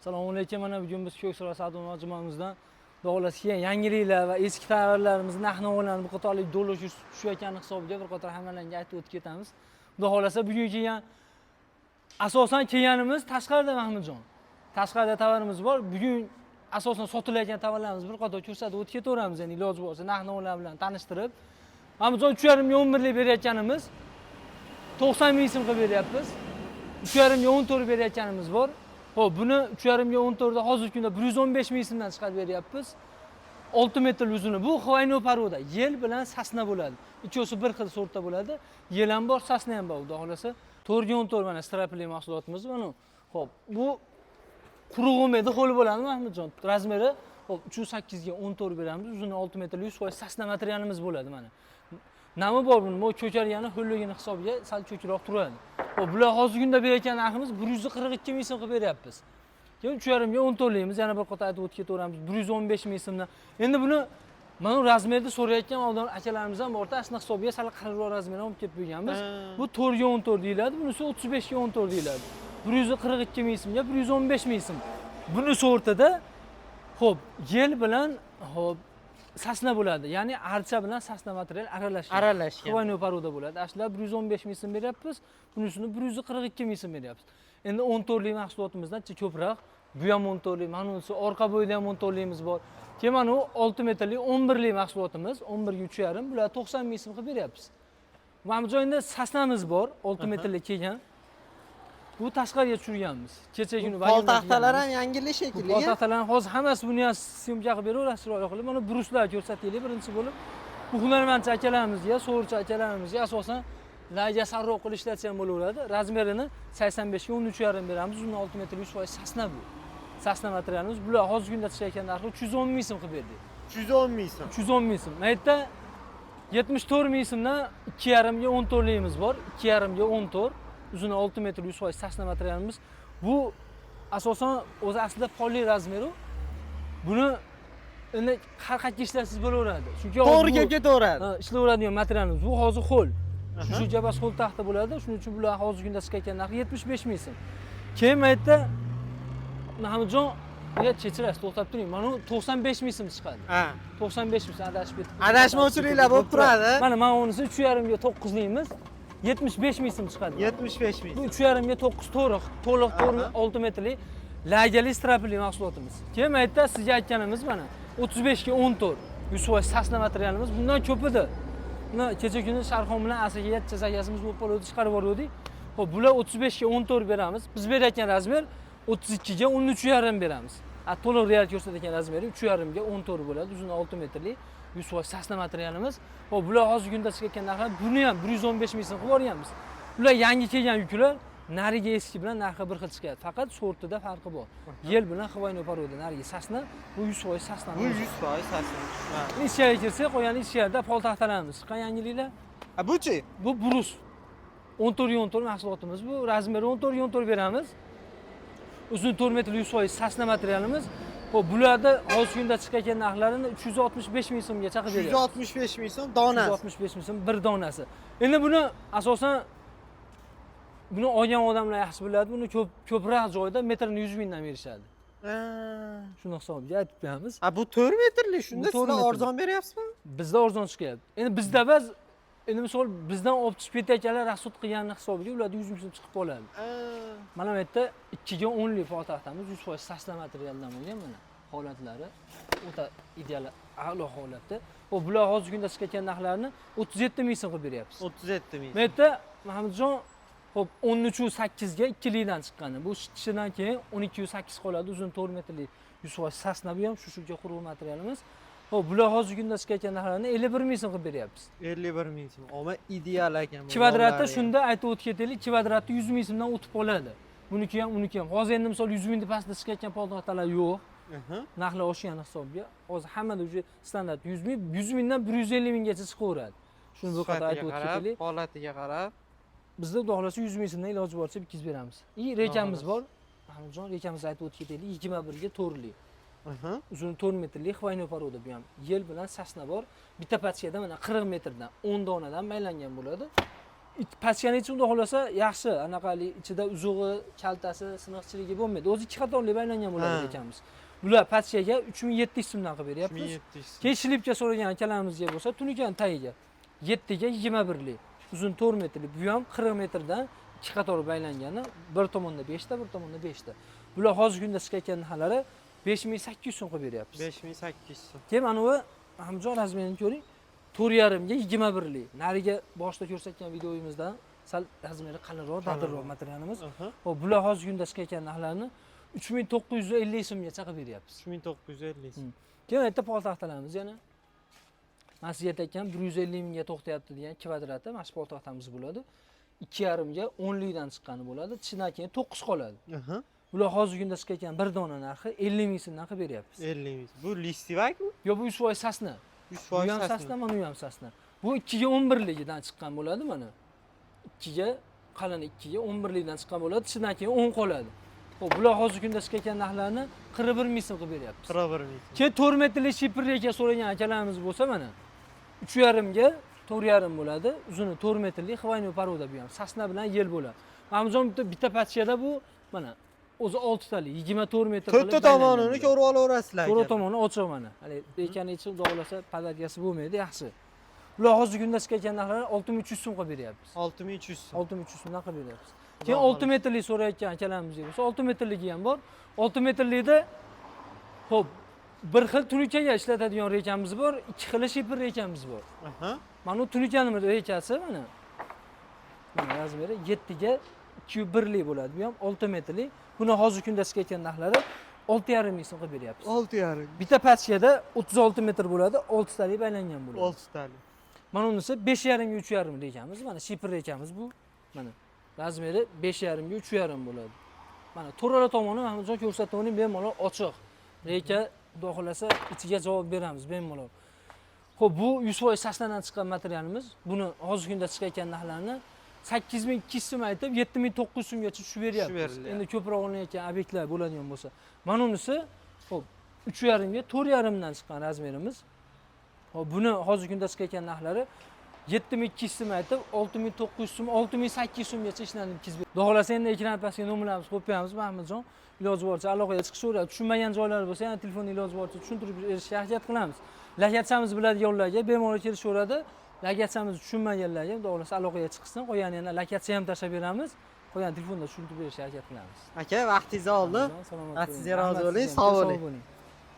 Assalomu alaykum. Mana bugun biz Ko'ksaroy savdo majmuamizdan xudo kelgan yangiliklar va eski tovarlarimizni narx-navolarni bir qatorlik dollar tushayotgani hisobiga bir qator hammalarga aytib o'tib ketamiz. Xudo xohlasa, bugun kelgan, asosan kelganimiz tashqarida, Mahmudjon. Tashqarida tovarimiz bor. Bugun asosan sotilayotgan tovarlarimizni bir qator ko'rsatib o'tib ketaveramiz, endi iloji bo'lsa narx-navolar bilan tanishtirib. Mahmudjon, 3,5 ga 11lik berayotganimiz 90 ming so'm qilib beryapmiz. 3,5 ga 14 berayotganimiz bor. Xo'p, buni 3,5 ga 14 da hozirgi kunda 115 ming so'mdan chiqarib beryapmiz. 6 metr uzuni. Bu хвойный порода. Yel bilan sasna bo'ladi. Ikkovsi bir xil sortda bo'ladi. Yel ham bor, sasna ham bor, xudo xohlasa. 4 ga 14 mana стропил li mahsulotimiz mana. Xo'p, bu quruq bo'lmaydi, ho'l bo'ladi, Mahmudjon. Размер i, xo'p, 3,8 ga 14 beramiz. Uzuni 6 metr, 100% sasna materialimiz bo'ladi mana. Nami bor buni, bu ko'kargani, ho'lligini hisobiga sal ko'kroq turadi. Xo'p, bular hozirgi kunda berayotgan narximiz 142 ming so'm qilib beryapmiz. Keyin 3,5 ga 14 likimiz yana bir qator aytib o'tib ketaveramiz, 115 ming so'mdan. Endi buni mana bu размер ni so'rayotgan odam akalarimiz ham borda, aslida hisobiga sal qalinroq размер olib kelib qo'yganmiz. Bu 4 ga 14 deyiladi, bunisi 35 ga 14 deyiladi. 142 ming so'mga 115 ming so'm. Bunisi o'rtada, xo'p, yel bilan, xo'p, sasna bo'ladi. Ya'ni archa bilan sasna material aralashgan. Aralashgan. Хвойный порода bo'ladi. Ashlar 115 ming so'm beryapmiz. Bunisini 142 ming so'm beryapmiz. Endi 14 lik mahsulotimizdan ko'proq. Bu ham 14 lik, mana unisi orqa bo'yida ham 14 ligimiz bor. Keyin mana u 6 metrlik 11 lik mahsulotimiz, 11 ga 3,5, bular 90 ming so'm qilib beryapmiz. Mana bu joyda sasnamiz bor, 6 metrlik kelgan. Bu tashqariga tushirganmiz. Kecha kuni Pol taxtalar ham yangilik Bu shekilli. Pol taxtalarni hozir hammasi, buni ham съёмка qilib beraverasiz chiroyli qilib. Mana брус lar ko'rsataylik birinchi bo'lib. Bu hunarmandchi akalarimizga, so'rchi akalarimizga asosan layga sarroq qilib ishlatsa ham bo'laveradi. Размер ini 85 ga 13,5 beramiz. Uzun 6 metr, 100% sasna bu. Sasna materialimiz. Bular hozirgi kunda chiqayotgan narxi 310 ming so'm qilib berdik. 310 ming so'm. 310 ming so'm. Mana yerda 74 ming so'mdan 2,5 ga 14 ligimiz bor. 2,5 ga 14. Uzuni 6 metr, 100% sasna materialimiz. Bu asosan o'zi aslida polli размер u. Buni endi har qayerga ishlatsangiz bo'laveradi. Chunki hozir To'g'ri kelib ketaveradi. Ha, ishlayveradigan materialimiz. Bu hozir ho'l. Shu jabas ho'l taxta bo'ladi. Shuning uchun bular hozirgi kunda chiqayotgan narxi 75 ming so'm. Keyin mana yerda, Mahmudjon, ya kechirasiz, to'xtab turing. Mana bu 95 ming so'm chiqadi. 95 ming so'm, adashib ketdim. Adashmovchiliklar bo'lib turadi. Mana unisi 3,5 ga 9 laymiz. 75 ming so'm chiqadi. 75 ming. Bu 3,5 ga 9 to'liq, to'liq to'g'ri 6 metrli lagali стропил li mahsulotimiz. Keyin mana yerda sizga aytganimiz mana 35 ga 14, 100% sasna materialimiz. Bundan ko'p edi. Buni kecha kuni Sharxon bilan Asakaga chazakasimiz bo'lib qoluvdi, chiqarib yubordik. Xo'p, bular 35 ga 14 beramiz. Biz berayotgan размер 32 ga 13,5 beramiz. A to'liq real ko'rsatayotgan размер i 3,5 ga 14 bo'ladi. Uzun 6 metrli, 100% sasna materialimiz. Xo'p, bular hozirgi kunda chiqayotgan narxi, buni ham 115 ming so'm qilib yuborganmiz. Bular yangi kelgan yuklar, narigi eski bilan narxi bir xil chiqyapti. Faqat sortida farqi bor. Yel bilan хвойный порода, narigi sasna, bu 100% sasna. Bu 100% sasna. Ha. Ichkariga kirsak, qolgani ichkarida pol taxtalarimiz chiqqan yangiliklar. A buchi? Bu брус. 14 ga 14 mahsulotimiz. Bu размер i 14 ga 14 beramiz. Uzun 4 metr, 100% sasna materialimiz. Xo'p, bularda hozirgi kunda chiqayotgan narxlarini 365 ming so'mgacha qilib beryapmiz. 365 ming so'm donasi. 365 ming so'm bir donasi. Endi buni asosan buni olgan odamlar yaxshi biladi. Buni ko'p ko'proq joyda metrini 100 mingdan berishadi. Shuni hisobiga aytib qo'yamiz. A bu 4 metrli, shunda Bu 4 sizlar metrli. Arzon beryapsizmi? Bizda arzon chiqyapti. Endi bizda baz endi misol bizdan olib chiqib ketayotganlar расход qilganini hisobiga ularda 100 ming so'm chiqib qoladi. Mana bu yerda 2 ga 10 lik poytaxtamiz 100% sasna materialdan bo'lgan, mana holatlari o'ta ideal, a'lo holatda. Xo'p, bular hozirgi kunda chiqayotgan narxlarni 37 ming so'm qilib beryapmiz. 37 ming. Bu yerda, Mahmudjon, xo'p, 13,8 ga ikkilikdan chiqqani. Bu tishidan keyin 12,8 qoladi. Uzun 4 metrli, 100% sasna bu ham, shu shuncha quruq materialimiz. Xo'p, bular hozirgi kunda chiqayotgan narxlarni 51 ming so'm qilib beryapmiz. 51 ming so'm. Oma ideal ekan bu. Kvadratda yollari ham. Shunda aytib o'tib ketaylik, kvadratda 100 ming so'mdan o'tib qoladi. Buniki ham, uniki ham. Hozir endi misol 100 mingni pastida chiqayotgan poytaxtlar yo'q. Narxlar oshgani hisobiga hozir hammada уже standart 100 ming, 100 mingdan 150 minggacha chiqaveradi. Shuni bir qator aytib Sifatiga o'tib qarab, ketaylik. Holatiga qarab. Bizda xudo xohlasa 100 ming so'mdan iloji boricha bitkazib beramiz. И rekamiz Xohlasa. Bor. Mahmudjon, rekamizni aytib o'tib ketaylik, 21 ga 4 lik. Uzun 4 metrli хвойный порода bu ham. Yel bilan sasna bor. Bitta пачка da mana 40 metrdan 10 donadan maylangan bo'ladi. Pachkani ichi xudo xohlasa yaxshi, anaqali ichida uzug'i, kaltasi, siniqchiligi bo'lmaydi. O'zi ikki qatorli baylangan bo'ladi ekanmiz. Bular pachkaga 3700 so'mdan qilib beryapmiz. 3700 so'm. Keyin shlipka so'ragan akalarimizga bo'lsa, tunukan tagiga 7 ga 21 lik, uzun 4 metrlik, bu ham 40 metrdan ikki qator baylangani, bir tomonda 5 ta, bir tomonda 5 ta. Bular hozirgi kunda chiqayotgan narxlari 5800 so'm qilib beryapmiz. 5800 so'm. Keyin mana bu Ahmadjon размер ini ko'ring. 4,5 ga 21 lik. Nariga boshida ko'rsatgan videoyimizdan sal размер i qalinroq, dadilroq materialimiz. Xo'p, bular hozirgi kunda chiqayotgan narxlarni 3950 so'mgacha qilib beryapmiz. 3950 so'm. Keyin bitta pol taxtalarimiz yana. Mana sizga aytayotgan 150 mingga to'xtayapti degan kvadrati mana shu pol taxtamiz bo'ladi. 2,5 ga 10 likdan chiqqani bo'ladi. Tishidan keyin 9 qoladi. Bular hozirgi kunda chiqayotgan bir dona narxi 50 ming so'mdan qilib beryapmiz. 50 ming. Bu листовой mi? Yo, bu 100% сосна. 100% Bu ham sasna. Сосна, mana u ham сосна. Bu 2 ga 11 ligidan chiqqan bo'ladi mana. 2 ga qalin 2 ga 11 likdan chiqqan bo'ladi. Tishidan keyin 10 qoladi. Xo'p, bular hozirgi kunda chiqayotgan narxlarni 41 ming so'm qilib beryapmiz. 41 ming so'm. Keyin 4 metrlik шифер reka so'ragan akalarimiz bo'lsa mana 3,5 ga 4,5 bo'ladi. Uzuni 4 metrlik хвойный порода bu ham. Сосна bilan ел bo'ladi. Mahmudjon bitta pachkada bu mana o'zi 6 talik 24 metr qilib To'rtta baylangan tomonini bo'ladi. ko'rib olaverasizlar. To'rt Aka. tomoni ochiq mana. Hali rekani ichi xudo xohlasa подарка si bo'lmaydi, yaxshi. Bular hozirgi kunda chiqayotgan narxlari 6300 so'm qilib beryapmiz. 6300 so'm. 6300 so'mdan qilib beryapmiz. Keyin Xudo 6 metrlik so'rayotgan akalarimizga bo'lsa 6 metrligi ham bor. 6 metrlikda xo'p, bir xil tunukaga ishlatadigan rekamiz bor, ikki xil шифер rekamiz bor. Mana bu tunukani rekasi mana. Mana размер i 7 ga 2,1 lik bo'ladi. Bu ham 6 metrlik. Buni hozirgi kunda chiqayotgan narxlari 6,5 ming so'm qilib beryapmiz. 6,5. Bitta pachkada 36 metr bo'ladi, 6 talik baylangan bo'ladi. 6 talik. Mana unisi 5,5 ga 3,5 rekamiz. Mana шифер rekamiz bu. Mana размер i 5,5 ga 3,5 bo'ladi. Mana to'rala tomoni Mahmudjon ko'rsatib bemalol ochiq. Reka xudo xohlasa ichiga javob beramiz bemalol. Xo'p, bu 100% сосна dan chiqqan materialimiz. Buni hozirgi kunda chiqayotgan narxlarni 8200 so'm aytib 7900 so'mgacha tushib beryapmiz. Berilyapti. Endi ko'proq olinayotgan obyektlar bo'ladigan bo'lsa. Mana unisi xo'p 3,5 ga 4,5 dan chiqqan размер imiz. Xo'p, buni hozirgi kunda chiqayotgan narxlari 7200 so'm aytib 6900 so'm, 6800 so'mgacha ishlanib yetkazib. Xudo xohlasa endi ekran pastga nomerlarimizni qo'yib qo'yamiz Mahmudjon. Iloji boricha aloqaga chiqishaveradi. Tushunmagan joylari bo'lsa, yana telefon iloji boricha tushuntirib berishga harakat qilamiz. Lokatsiyamizni biladiganlarga bemalol kelishaveradi. Lokatsiyamizni tushunmaganlarga xudo xohlasa aloqaga chiqsin. Qolganini yana lokatsiya ham tashlab beramiz. Qolgan telefonda tushuntirib berishga harakat qilamiz. Aka, vaqtingizni oldim. Salomat Vaqtingizga bo'ling. rozi Rahmat bo'ling, sizga ham. sog' bo'ling. Sog' bo'ling.